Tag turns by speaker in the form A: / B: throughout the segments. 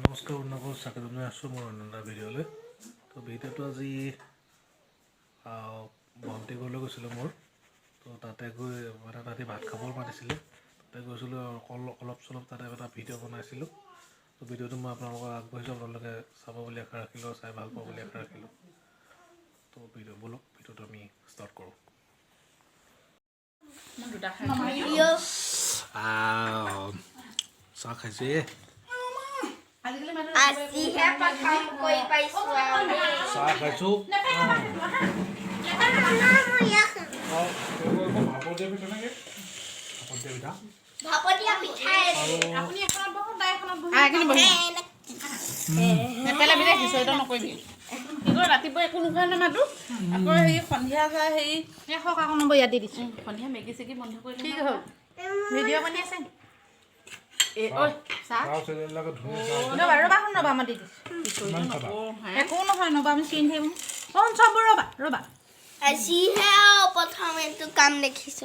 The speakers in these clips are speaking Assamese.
A: নমস্কাৰ বন্ধুসকল, স্বাগতম জনাইছোঁ মোৰ অন্য এটা ভিডিঅ'লৈ। তো ভিডিঅ'টো আজি ভণ্টি ঘৰলৈ গৈছিলোঁ মোৰ। তো তাতে গৈ মানে তাতে ভাত খাব মাতিছিলে, তাতে গৈছিলোঁ। অকল অলপ চলপ তাতে এটা ভিডিঅ' বনাইছিলোঁ। তো ভিডিঅ'টো মই আপোনালোকক আগবঢ়াইছোঁ, আপোনালোকে চাব বুলি আশা ৰাখিলোঁ, চাই ভাল পাব বুলি আশা ৰাখিলোঁ। তো ভিডিঅ' ব'লক, ভিডিঅ'টো আমি ষ্টাৰ্ট কৰোঁ।
B: মই দুটা খাই।
A: চাহ খাইছে।
B: আজিকালি মানুহ
C: আজিহে প্ৰথম কৰি পাইছো আৰু দেই।
A: চাহ খাইছোঁ। ভাপত দিয়া পিঠা নেকি? ভাপত দিয়া পিঠা।
C: ভাপত দিয়া পিঠাই।
B: আপুনি এখনত বহক, তাই এখনত বহক। এইখিনি বহি নেপেলাবি দে, সিঁচৰিত নকৰিবি। কি কয়, ৰাতিপুৱা একো নোখোৱা নামাতো, আকৌ হেৰি সন্ধিয়া যায় হেৰি।
D: 100 নম্বৰ ইয়াত দি দিছোঁ।
B: সন্ধিয়া মেগী চেগী বন্ধ কৰি।
D: ঠিক হ'ল, ভিডিঅ' বনি আছে।
B: এ ঐ, চাহ।
D: ৰ'বা ৰ'বা, শুন, ৰ'বা, মই দি দিছোঁ।
B: সিঁচৰিত নকৰোঁ হে।
D: একো নহয়, নবা, আমি চিনি থাকিম। অ, চববোৰ ৰ'বা ৰ'বা।
C: আজিহে আৰু প্ৰথম এইটো কাম দেখিছো।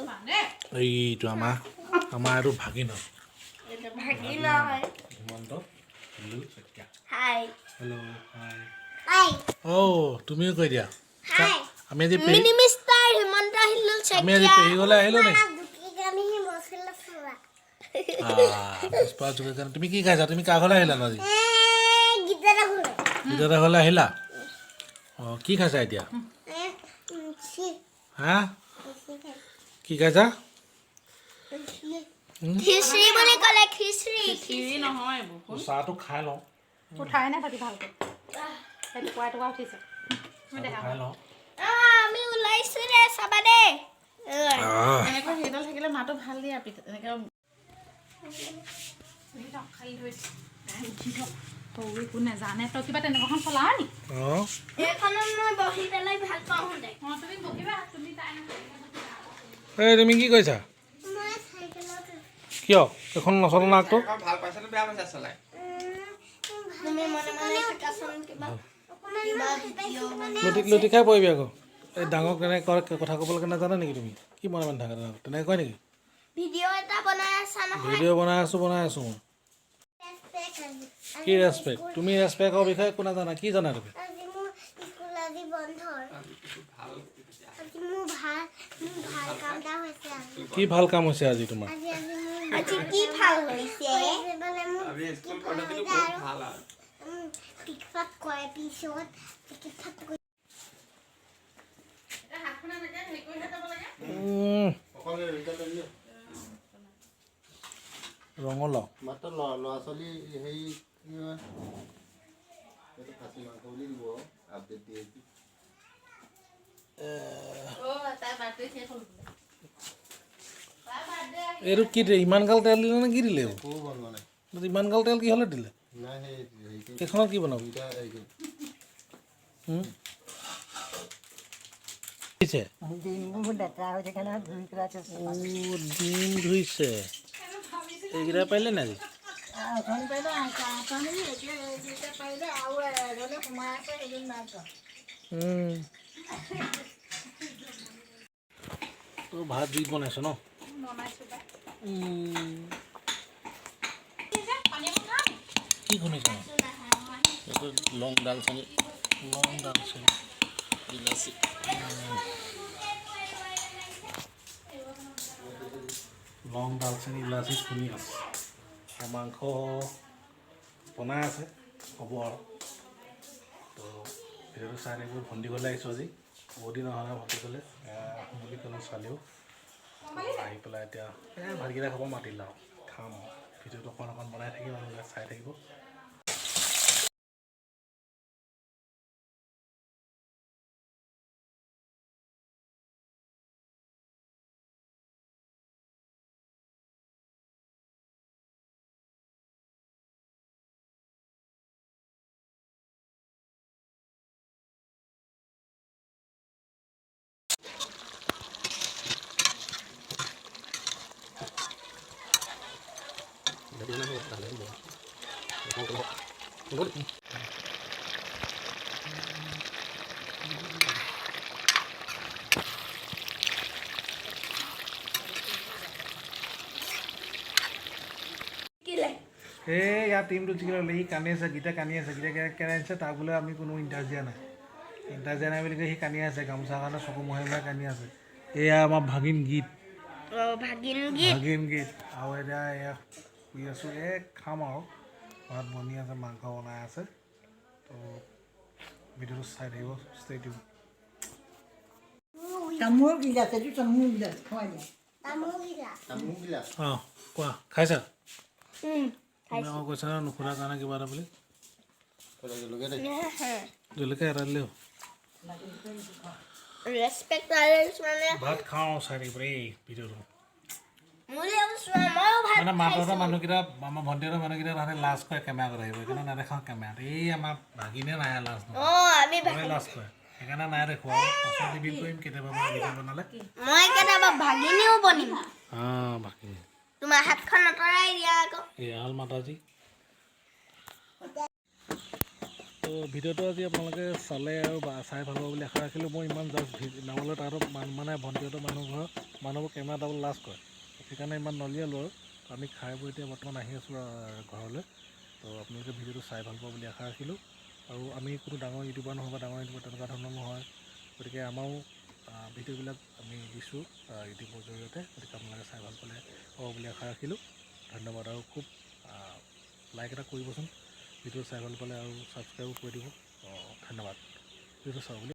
A: এইটো আমাৰ এইটো ভাগিন হয়।
C: এইটো ভাগি নহয়।
A: হিমন্ত হিলু শইকীয়া।
C: হাই।
A: হেল্ল', হাই।
C: হাই।
A: অ' তুমিও কৈ দিয়া।
C: হাই।
A: আমি আজি পেহী
C: মিনি মিষ্টাৰ হিমন্ত হিলুল।
A: আমি আজি পেহী ঘৰলৈ আহিলোঁ নি? পুষ্পা যোগে কাৰণে তুমি কি খাইছা? তুমি কাৰ ঘৰলৈ আহিলা নো আজি? গীতাদাৰ ঘৰলৈ আহিলা। অঁ, কি খাইছা এতিয়া? হা, কি খাইছা?
C: খিচিৰি বুলি ক'লে, খিচিৰি।
B: খিচিৰি নহয় এইবোৰ শুন।
A: চাহটো খাই লওঁ।
D: উঠাই নাই থাকি ভালকৈ, সেই টুকুৰা টুকুৰা উঠিছে।
A: চাহটো খাই লওঁ।
C: আমি ওলাইছো দে, চাবা দেই।
B: এনেকুৱা সেইডাল থাকিলে মাটো ভাল দিয়া পিঠা এনেকৈ।
D: উঠি থক, খালি ধৰিছে। তাই উঠি থক, তই একো নেজানে। তই কিবা তেনেকুৱাখন চলাৱ নি?
A: অঁ।
C: এইখনত মই বহি পেলাই ভাল পাওঁ দে।
D: অঁ, তুমি বহিবা, তুমি তাই।
A: এই, তুমি কি কৰিছা?
C: মই চাইকেলত।
A: কিয় এইখন নচলা নাকটো?
E: ভাল পাইছা নে বেয়া পাইছা চলাই?
C: তুমি মনে মনে থাকাচোন, কিবা কিবা ভিডিঅ' বনাই।
A: লুটি লুটি খাই পৰিবি আকৌ। এই ডাঙৰক তেনেকৈ কয়, কথা ক'বলৈ নাজানা নেকি তুমি? কি মনে মনে থাকা? তেনেকৈ কয় নেকি?
C: ভিডিঅ' এটা বনাই আছা নহয়?
A: ভিডিঅ' বনাই আছোঁ মই। কি ৰেচপেক্ট? তুমি ৰেচপেক্টৰ বিষয়ে একো নাজানা। কি জানা তুমি?
F: আজি মোৰ স্কুল আজি বন্ধ। আজি মোৰ ভাল কাম এটা হৈছে আজি।
A: কি ভাল কাম হৈছে আজি তোমাৰ?
F: আজি মোৰ
C: আজি কি ভাল হৈছে?
F: মানে মোৰ
E: আমি স্কুল বন্ধ দিলো, বহুত ভাল আৰু।
F: টিকফাট কৰাৰ পিছত টিকফাট কৰি
B: হাতখন এনেকৈ হেৰি কৰিহে যাব লাগে।
A: ৰঙালাও।
G: মাত্ৰ ল'ৰা ছোৱালী হেৰি কি হয়, এইটো খাচী মাংস বুলি দিব, আপডেট দিয়ে।
B: অ' তাই বাৰ্থডে শেষ হ'ল বোলে। তাই বাৰ্থডে।
A: এইটো কি দিলে? ইমান গাল তেল দিলে নে কি দিলে?
G: একো বনোৱা নাই।
A: ইমান গাল তেল কি হ'লে দিলে?
G: নাই, সেই হেৰিটো।
A: এইখনত কি বনাব?
G: দুইটা হেৰি।
A: দিছে।
H: ডিমবোৰ লেতেৰা হৈ থাকে নহয়, ধুই পেলাই থৈছোঁ।
A: অ', ডিম ধুইছে। এইকেইটা পাৰিলে নাই আজি?
H: অথনি পাৰিলে, এতিয়া এইকেইটা পাৰিলে আৰু এজনে সোমাই আছে, সেইজন নাই পোৱা।
A: তো ভাত জুইত বনাইছ ন?
D: বনাইছোঁ পাই। পানী অকণ খাম।
A: কি খুন্দিছ?
E: এইটো লং দালচেনি।
A: লং দালচেনি।
E: ইলাচি।
A: লং, দালচেনি, ইলাচি খুন্দি আছে আৰু মাংস বনাই আছে, হ'ব আৰু। তো ভিডিঅ'টো চাই থাকিব। ভণ্টি ঘৰলৈ আহিছোঁ আজি, বহুত দিন অহা নাই ভণ্টি ঘৰলৈ। আহোঁ বুলি ক'লোঁ ছোৱালীও আহি পেলাই এতিয়া এই ভাতকেইটা খাব মাতিলে আৰু খাম আৰু। ভিডিঅ'টো অকণ অকণ বনাই থাকিম, আপোনালোকে চাই থাকিব।
C: কিলে।
A: এই ইয়াৰ টিমটো জিকিলে বোলে, সি কান্দি আছে, গীতা কান্দি আছে। গীতা কেনে আনিছে তাক বোলে আমি কোনো ইণ্টাৰেষ্ট দিয়া নাই, ইণ্টাৰেষ্ট দিয়া নাই বুলি কৈ সি কান্দি আছে, গামোচা কাৰণে চকু মোহাৰি মোহাৰি কান্দি আছে। এয়া আমাৰ ভাগিন গীত।
C: ভাগিন গীত।
A: ভাগিন গীত। আৰু এতিয়া এয়া শুই আছোঁ, এই খাম আৰু ভাত বনি আছে, মাংস বনাই আছে। তো ভিডিঅ'টো চাই থাকিব, ষ্টেই টিউন।
H: তামোল গিলাচ, এইটো তামোল গিলাচ খুৱাই দিয়া।
F: তামোল গিলাচ।
G: তামোল গিলাচ।
A: অঁ, কোৱা, খাইছা? তুমি আকৌ কৈছা ন নুসুধাৰ কাৰণে কিবা এটা বুলি।
G: জলকীয়া দে।
A: জলকীয়া এটা দিলেও।
C: ৰেচপেক্ট মানে
A: ভাত খাওঁ, চাই থাকিব এই ভিডিঅ'টো।
C: মোলৈ চোৱা, ময়ো ভাত
A: মানে মাহঁতৰ মানুহকেইটা, আমাৰ ভণ্টিহঁতৰ মানুহকেইটা তাহাঁতে লাজ কৰে কেমেৰা কৰি আহিব, সেইকাৰণে নেদেখাওঁ কেমেৰাত। এই আমাৰ ভাগিনে নাই লাজ নহয়।
C: অঁ, আমি
A: মই লাজ কৰে, সেইকাৰণে নাই দেখুওৱা। পাছত ৰিভিল কৰিম কেতিয়াবা মই ভিডিঅ' বনালে।
C: মই কেতিয়াবা ভাগিনীও বনিম।
A: অঁ, ভাগিনী।
C: তোমাৰ হাতখন আঁতৰাই দিয়া আকৌ।
A: এয়া হ'ল মাতাজী। তো ভিডিঅ'টো আজি আপোনালোকে চালে আৰু চাই ভাল পাব বুলি আশা ৰাখিলোঁ। মই ইমান জাষ্ট নামালৈ তাহাঁতৰ মানে ভণ্টিহঁতৰ মানুহ ঘৰৰ মানুহবোৰ কেমেৰা দাবলৈ লাজ কৰে, সেইকাৰণে ইমান নলিয়ালোঁ। আৰু আমি খাই বৈ এতিয়া বৰ্তমান আহি আছোঁ ঘৰলৈ। তো আপোনালোকে ভিডিঅ'টো চাই ভাল পাব বুলি আশা ৰাখিলোঁ। আৰু আমি কোনো ডাঙৰ ইউটিউবাৰ নহয় বা ডাঙৰ ইউটিউবাৰ তেনেকুৱা ধৰণৰ নহয়, গতিকে আমাৰো ভিডিঅ'বিলাক আমি দিছোঁ ইউটিউবৰ জৰিয়তে। গতিকে আপোনালোকে চাই ভাল পালে পাব বুলি আশা ৰাখিলোঁ। ধন্যবাদ। আৰু খুব লাইক এটা কৰিবচোন ভিডিঅ' চাই ভাল পালে, আৰু ছাবস্ক্ৰাইবো কৰি দিব। ধন্যবাদ ভিডিঅ'টো চাব বুলি।